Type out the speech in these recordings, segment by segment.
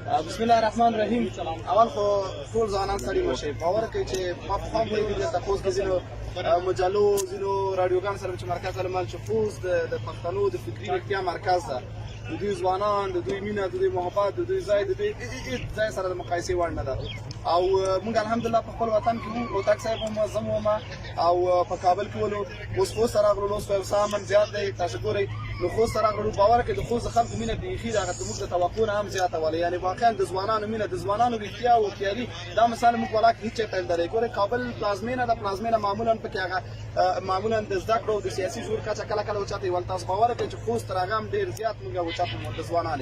بسم الله الرحمن الرحیم. اول خو ټول ځوانان ستړي مه شئ. باور کوئ چې ما پخوا هم ویلي، دلته خوست کې ځینو مجلو، ځینو راډیوګانو سره چې مرکز المل، چې خوست د پښتنو د فکري ویښتیا مرکز ده. د دوی ځوانان، د دوی مینه، د دوی محبت، د دوی ځای، د دوی هیڅ ځای سره د مقایسې وړ نه ده. او موږ الحمدلله په خپل وطن کې وو، هوتک صاحب وم، زه وم او په کابل کې ولو. اوس خوست ته راغلو، اوس خو یو څه امن زیات دی، تاسو ګورئ. نو خوست ته راغلو، باور کړئ د خوست د خلکو مینه بیخي د هغه زموږ د توقع نه هم زیاته وله. یعنې واقعا د ځوانانو مینه، د ځوانانو ویښتیا او هوښیاري، دا مثال موږ ولاکه هیڅ چېرته نه لري. ګورئ، کابل پلازمینه ده، پلازمینه معمولا پکې هغه معمولا د زده کړو او د سیاسي شعور کچه کله کله اوچته وي. ول تاسو باور کړئ چې خوست تر هغه هم ډېر زیات موږ اوچت مو د ځوانان.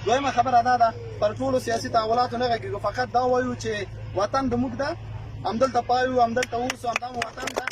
دویمه خبره دا ده، پر ټولو سیاسي تحولاتو نه غږېږو، فقط دا وایو چې وطن د موږ ده، همدلته پایو، همدلته اوسو، همدا مو وطن ده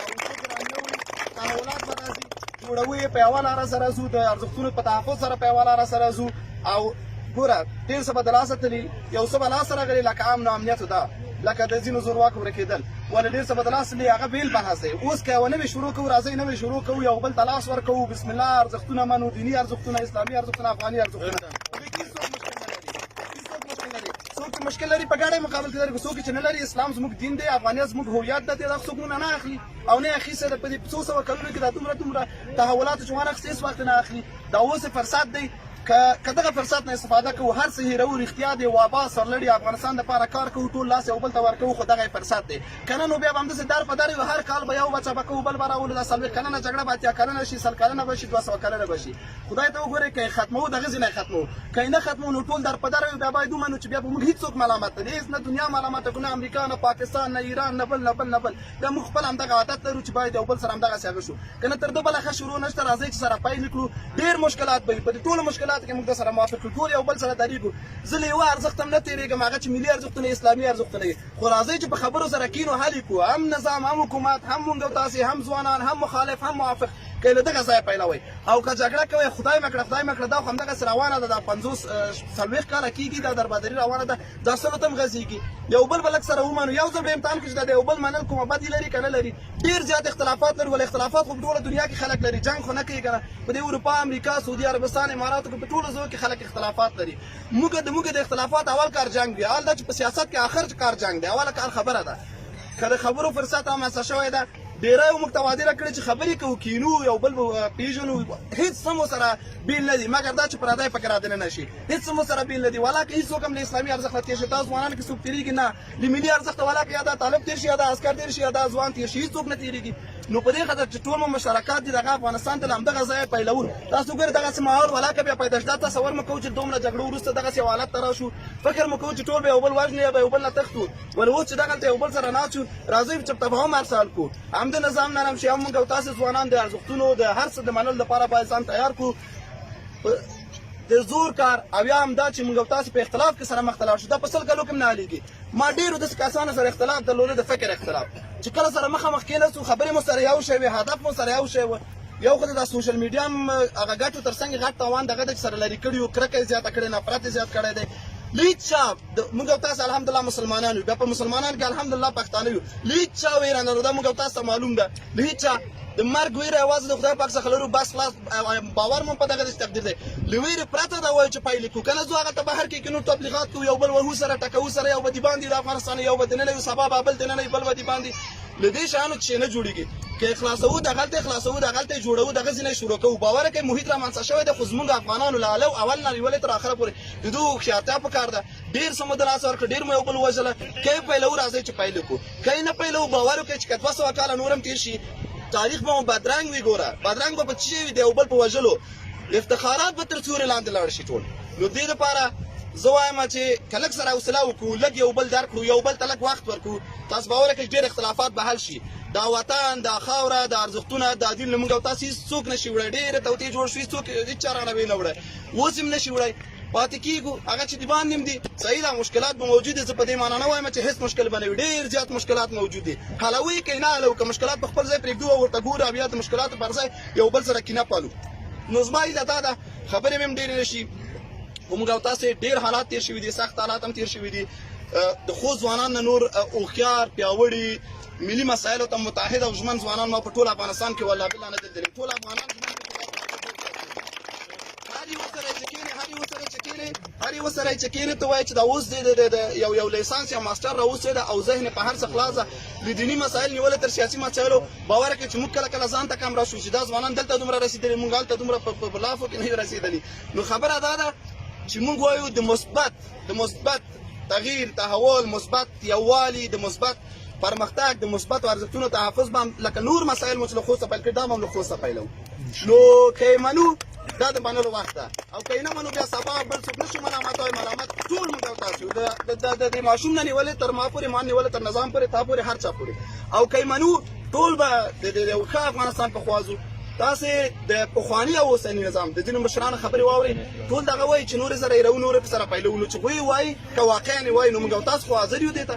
او څوک رانه وړي. تحولات به راځي، جوړوو یې، په یوه لاره سره ځو، د ارزښتونو په تحفظ سره په یوه لاره سره ځو. او ګوره، ډېر څه به د لاسه تللي، یو څه به لاسته راغلي، لکه امن او امنیت ده، لکه د ځینو زورواکو ورکېدل. ولې ډېر څه به د لاسه تللي، هغه بېل بحث دی. اوس که یوه نوې شروع کوو، راځئ نوې شروع کوو، یو بل ته لاس ورکوو، بسم الله، ارزښتونه منو، دیني ارزښتونه، اسلامي ارزښتونه، افغاني ارزښتونه. په دې کې هیڅوک مشکل نه لري، هیڅوک مشکل نه لري. څوک چې مشکل لري، په ګډه مقابل کې لري. څوک چې نه لري، اسلام زموږ دین دی، افغانیت زموږ هویت دی، دا څوک مونږ نه اخلي او نه اخیسته ده. په دې څو سوه کلونو کې دا دومره دومره تحولات چې وانه اخیسته، هېڅ وخت نه اخلي. دا اوس فرصت دی، که دغه فرصت نه استفاده کوو، هر څه هېروو، رښتیا دی، وابا سرلړي افغانستان دپاره کار کوو، ټول لاس یو بل ته ورکوو، خو دغه فرصت دی. که نه نو بیا به همداسې در په در یو، هر کال به یو بچه به کوو، بل به راولو. دا 40 کلنه جګړه به 80 کلنه شي، 100 کلنه به شي، 200 کلنه به شي. خدای ته وګورئ، که یې ختموو، دغه ځای نه یې ختموو، که یې نه ختموو نو ټول در په در یو. بیا باید ومنو چې بیا به موږ هیڅوک ملامت نه دي، هېڅ نه دنیا ملامته کړو، نه امریکا، نه پاکستان، نه ایران، نه بل، نه بل، نه بل. بیا موږ خپل همدغه عادت لرو چې باید یو بل سره همدغسې هغه شو. که نه تر ده بله ښه شروع نشته. راځئ چې سره پیل کړو. ډېر مشکلات به وي، په دې ټولو مشکلاتو کې موږ د سره موافق کړو، ټول یو بل سره درېږو. زه له یوه ارزښت هم نه تېرېږم، هغه چې ملي ارزښتونه، اسلامي ارزښتونه وي. خو راځئ چې په خبرو سره کینو، حل یې کړو، هم نظام، هم حکومت، هم موږ او تاسې، هم ځوانان، هم مخالف، هم موافق. که له دغه ځایه پیلوئ او که جګړه کوئ، خدای مه کړه، خدای مه کړه، دا خو همدغسې روانه ده، دا 50 40 کاله کېږي دا دربدري روانه ده، دا سلو ته هم غځېږي. یو بل به لږ سره ومنو، یو ځل به امتحان کړو چې دا د یو بل منل کومه بدي لري که نه لري. ډېر زیات اختلافات لري، ولې اختلافات خو په ټوله دنیا کې خلک لري، جنګ خو نه کوي که نه؟ په دې اروپا، امریکا، سعودي عربستان، اماراتو کې، په ټولو ځایو کې خلک اختلافات لري. موږ د اختلافات اول کار جنګ وي، حال دا چې په سیاست کې آخر کار جنګ دی، اوله کار خبره ده. که د خبرو فرصت رامنځته شوی ده، ډېری موږ ته وعده راکړې چې خبرې کوو، کینو، یو بل پیژنو، هیڅ څه مو سره بیل نه دي، مګر دا چې پردی پکې رادننه شي. هیڅ څه مو سره بیل نه دي، ولاکه هیڅوک هم له اسلامي ارزښت نه تېر شي. تاسو ځوانان کې څوک تېرېږي؟ نه له ملي ارزښته، ولاکه یا دا طالب تېر شي، یا دا عسکر تېر شي، یا دا ځوان تېر شي، هیڅوک نه تېرېږي. نو په دې خاطر چې ټول مو مشترکات دي، دغه افغانستان ته له همدغه ځایه پیلوو. تاسو ګورئ، دغسې ماحول ولاکه بیا پیدا شي. دا تصور مو کوو چې دومره جګړو وروسته دغسې یو حالت ته راشو؟ فکر مو کوو چې ټول به یو بل وژني یا به یو بل نه تښتو؟ ولې اوس چې دغلته یو بل سره ناست یو، راځئ چې تفاهم هر څه حل کړو. هم د نظام نرم شي، هم موږ او تاسې ځوانان د ارزښتونو د هر څه د منلو لپاره باید ځان تیار کړو. د زور کار او یا هم دا چې موږ او تاسې په اختلاف کې سره مخته لاړ شو، دا په 100 کلو کې هم نه حلېږي. ما ډېرو داسې کسانو سره اختلاف درلوده، د فکر اختلاف، چې کله سره مخامخ کېناستو، خبرې مو سره یو شی وې، هدف مو سره یو شی و. یو خو دا سوشل میډیا هم هغه ګټو تر څنګ غټ تاوان دغه دی چې سره لرې کړي یو، کرکه یې زیاته کړې، نفرت یې زیات کړی دی. له هیچا موږ او تاسو الحمدلله مسلمانان یو، بیا په مسلمانان کې الحمدلله پښتانه یو، له هیچا ویره نه لرو، دا موږ او تاسو ته معلوم ده. له هیچا د مرګ ویره یوازې د خدای پاک څخه لرو، بس خلاص. باور مو په دغه داسې تقدیر دی. له ویرې پرته دا وایو چې پیل کړو، که نه ځو هغه ته بهر کې نور تبلیغات کوو، یو بل وهو سره، ټکوو سره، یو به دي باندې د افغانستان، یو به دننه یو، سبا به بل دننه، بل به دي باندې. له دې شیانو چې نه جوړیږي، که خلاصوو دغلته، خلاصوو دغلته، جوړوو دغه ځینې شروع کوو. باور کوي محیط رامنځته شوی دی، خو زموږ افغانانو له اول نه نیولې تر اخره پورې د دوی هوښیارتیا پکار ده. ډېر څه مو د لاسه ورکړ، ډېر مو یو بل وژله. که یې پیلوو، راځئ چې پیل وکړو، که یې نه پیلوو، باور وکړئ چې که 200 کاله نور هم تېر شي، تاریخ به مو بدرنګ وي. ګوره، بدرنګ به په څه وي؟ د یو بل په وژلو افتخارات به تر سیوري لاندې لاړ شي ټول. نو دې لپاره زه وایم چې که لږ سره حوصله وکړو، لږ یو بل درک کړو، یو بل ته لږ وخت ورکړو، تاسو باور وکړئ چې ډېر اختلافات به حل شي. دا وطن، دا خاوره، دا ارزښتونه، دا دین له موږ او تاسو هیڅوک نه شي وړی. ډېرې توطیې جوړ شوې، هیڅوک هیڅ چا رانه ویې نه وړی، اوس هم نه شي وړی. پاتې کیږو هغه چې د باندې هم دي. صحیح ده، مشکلات به موجود دي، زه په دې معنا نه وایم چې هیڅ مشکل به نه وي. ډېر زیات مشکلات موجود دي، حلوي که نه حلوو، که مشکلات په خپل ځای پرېږدو او ورته ګورو او یا د مشکلاتو پر ځای یو بل سره کینه پالو. نو زما هیله دا ده، خبرې مې هم ډېرې نه شي، خو موږ او تاسې ډېر حالات تېر شوي دي، سخت حالات هم تېر شوي دي. د خوست ځوانان نه نور هوښیار، پیاوړي، ملي مسایلو ته متعهد او ژمن ځوانان ما په ټول افغانستان کې والله بالله نه دي لیدلي. ټول افغانان ژمن دي. هر یو سره چې کېنې، هر یو سره چې کېنې، هر یو سره چې کینې ته وایي چې دا اوس د یو یو لیسانس یا ماستر راوسېده او ذهن په هر څه خلاصه، د دیني مسایل نیولې تر سیاسي مسایلو. باور کوي چې موږ کله کله ځان ته کم راشو چې دا ځوانان دلته دومره رسېدلي، موږ هلته دومره په لافو کې نه یو رسېدلي. نو خبره دا ده چې موږ وایو د مثبت تغییر، تحول، مثبت یووالي، د مثبت پرمختګ، د مثبت ارزښتونو تحفظ به لکه نور مسایل مو چې له خوسته پیل کړي، دا به هم له خوسته پیلو. نو که یې منو، دا د منلو وخت ده، او که یې نه منو، بیا سبا بل څوک نشو ملامت وای. ملامت ټول موږ او تاسو یو، د ماشوم نه نیولې تر ما پورې، ما نیولې تر نظام پورې، تا پورې، هر چا پورې. او که یې منو، ټول به د یو ښه افغانستان په خوا ځو. تاسې د پخواني او اوسني نظام د ځینو مشرانو خبرې واورئ، ټول دغه وایي چې نورې سره یې راو، نورې سره پیلو. نو چې وایي، که واقعا یې وایي، نو موږ او تاسو خو حاضر یو دې ته.